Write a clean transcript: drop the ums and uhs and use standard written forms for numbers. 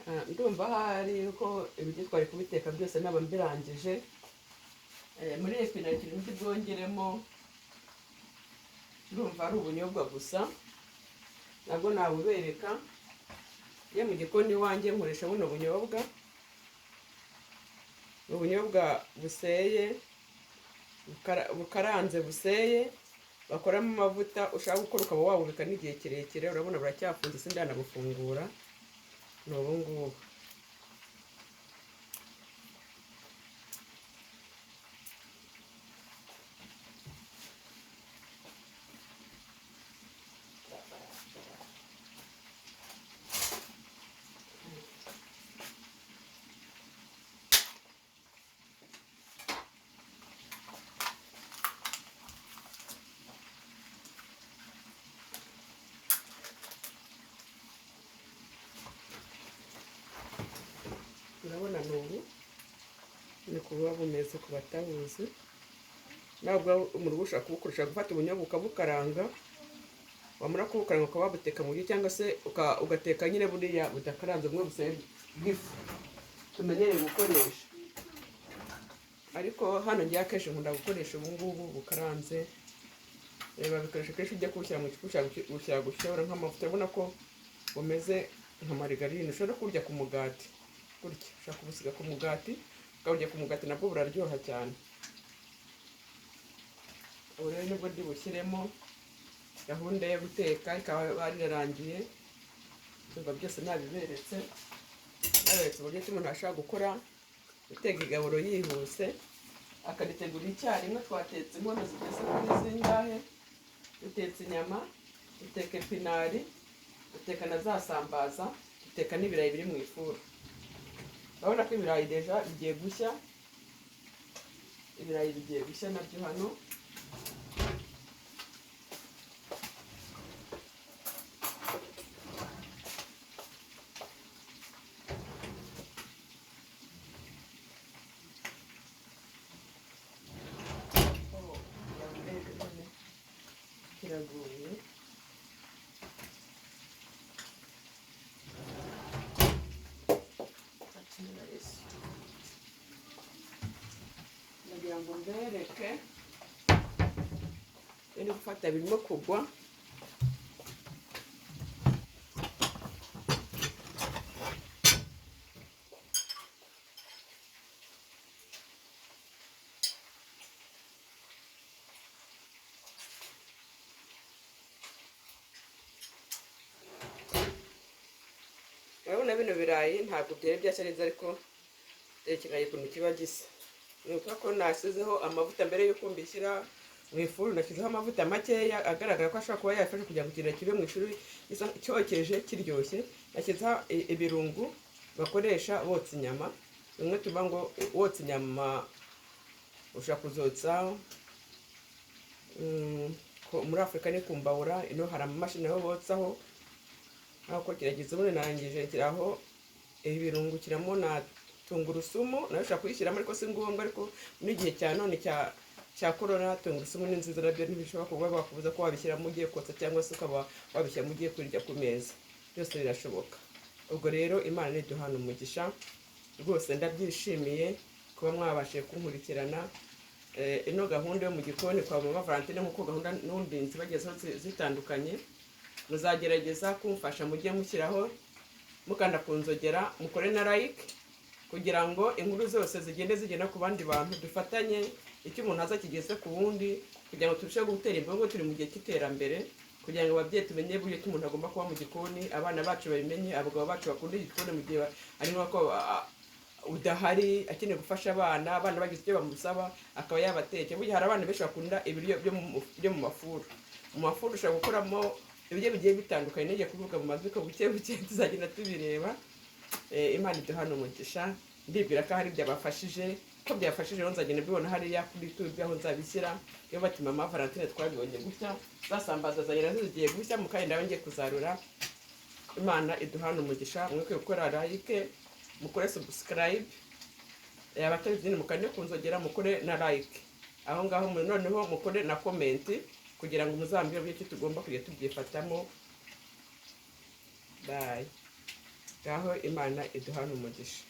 Ndumva ahari ko ibiryo twari kubiteka byose naba mbirangije. Muri epinari ikintu ndi bwongeremo ndumva ari ubunyobwa gusa, nabwo nabubereka. Iyo mu gikoni iwanjye nkoresha buno bunyobwa, ni ubunyobwa buseye, bukaranze buseye, bakoramo amavuta ushaka gukora ukaba wabubika n'igihe kirekire. Urabona buracyafunze, sindanabufungura, ni ubu ngubu. Urabona ni ubu ni kuba bumeze ku batabuzi. Ntabwo mu rugo ushobora kubukoresha, gufata ubunyobwa ukabukaranga, wamara kubukaranga ukaba wabuteka mu buryo, cyangwa se ugateka nyine buriya budakaranze, bumwe buseye bw'ifu tumenyereye gukoresha. Ariko hano ngewe akenshi nkunda gukoresha ubu ngubu bukaranze. Babikoresha kenshi ujya kubushyira mu gifu, ushaka gushyira gushyira nk'amavuta. Urabona ko bumeze nka marigarine, ushobora kurya ku mugati gutya, ushobora kubusiga ku mugati ukawurya ku mugati, nabwo buraryoha cyane. Ubu rero nibwo ndi bushyiremo. Gahunda yo guteka ikaba yararangiye, ndumva byose nabiberetse, naberetse uburyo ki umuntu ashobora gukora guteka igaburo yihuse akaritegura icyarimwe. Twatetse inkono zigeze kuri zingahe? Dutetse inyama, duteka epinari, duteka na za sambaza, duteka n'ibirayi biri mu ifuru. Urabona ko ibirayi déjà bigiye gushya, ibirayi bigiye gushya nabyo hano. Oh, mbega none kiraguye. Akinira Yesu. Ndagira ngo mbereke biri gufata, birimo kugwa. Urabona bino birayi ntabwo byari byashya neza, ariko dore ikirayi ukuntu kiba gisa. Ni ukuvuga ko nasizeho amavuta mbere y'uko mbishyira mu ifuru, nashyizeho amavuta makeya agaragara ko ashobora kuba yafasha kugira ngo ikirayi kibe mu ishuri gisa cyokeje kiryoshye. Nashyizeho ibirungo bakoresha botsa inyama, bimwe tuvuga ngo wotsa inyama ushobora kuzotsa, muri Afurika ni ku mbabura, ino hari amamashini aho botsaho. Aho kirageze ubundi narangije nshyiraho ibirungo, nshyiramo na tungurusumu, nayo ushobora kuyishyiramo ariko si ngombwa. Ariko muri igihe cya none cya korona, tungurusumu ni nziza, nabyo ntibishobora kuba bakubuza ko wabishyiramo ugiye kotsa, cyangwa se ukaba wabishyiramo ugiye kubirya ku meza, byose birashoboka. Ubwo rero Imana niduhana umugisha rwose, ndabyishimiye kuba mwabashije kunkurikirana. Ino gahunda yo mu gikoni kwa Mama Valentine, nk'uko gahunda n'ubundi nzibagezaho zitandukanye, muzagerageza kumfasha mujye mushyiraho mukanda ku nzogera, mukore na like, kugira ngo inkuru zose zigende zigenda ku bandi bantu, dufatanye icyo umuntu aza kigeze ku wundi, kugira ngo turusheho gutera imbere, kuko turi mu gihe cy'iterambere, kugira ngo ababyeyi tumenye uburyo ki umuntu agomba kuba mu gikoni, abana bacu babimenye, abagabo bacu bakunde igikoni mu gihe ari ngombwa ko udahari, akeneye gufasha abana, abana bagize icyo bamusaba akaba yabatekera. Burya hari abana benshi bakunda ibiryo byo mu mafuru. Mu mafuru ushobora gukoramo ibiryo bigiye bitandukanye, n'igiye kuvuga mu maziko buke buke tuzagenda tubireba. Imana iduhana umugisha, ndibwira ko hari byabafashije, ko byafashije rero nzagenda mbibona hariya kuri YouTube aho nzabishyira. Iyo bati Mama Valentine twabibonye gutya, zasambaza zanjye nazo zigiye gushya, mu kanya ndaba ngiye kuzarura. Imana iduhana umugisha, mwibuke gukora like, mukore subscribe, abatabizi mukande ku nzogera, mukore na like aho ngaho, noneho mukore na comment kugira ngo muzambwire uburyo ki tugomba kujya tubyifatamo. Bye. Ngaho Imana iduhana umugisha.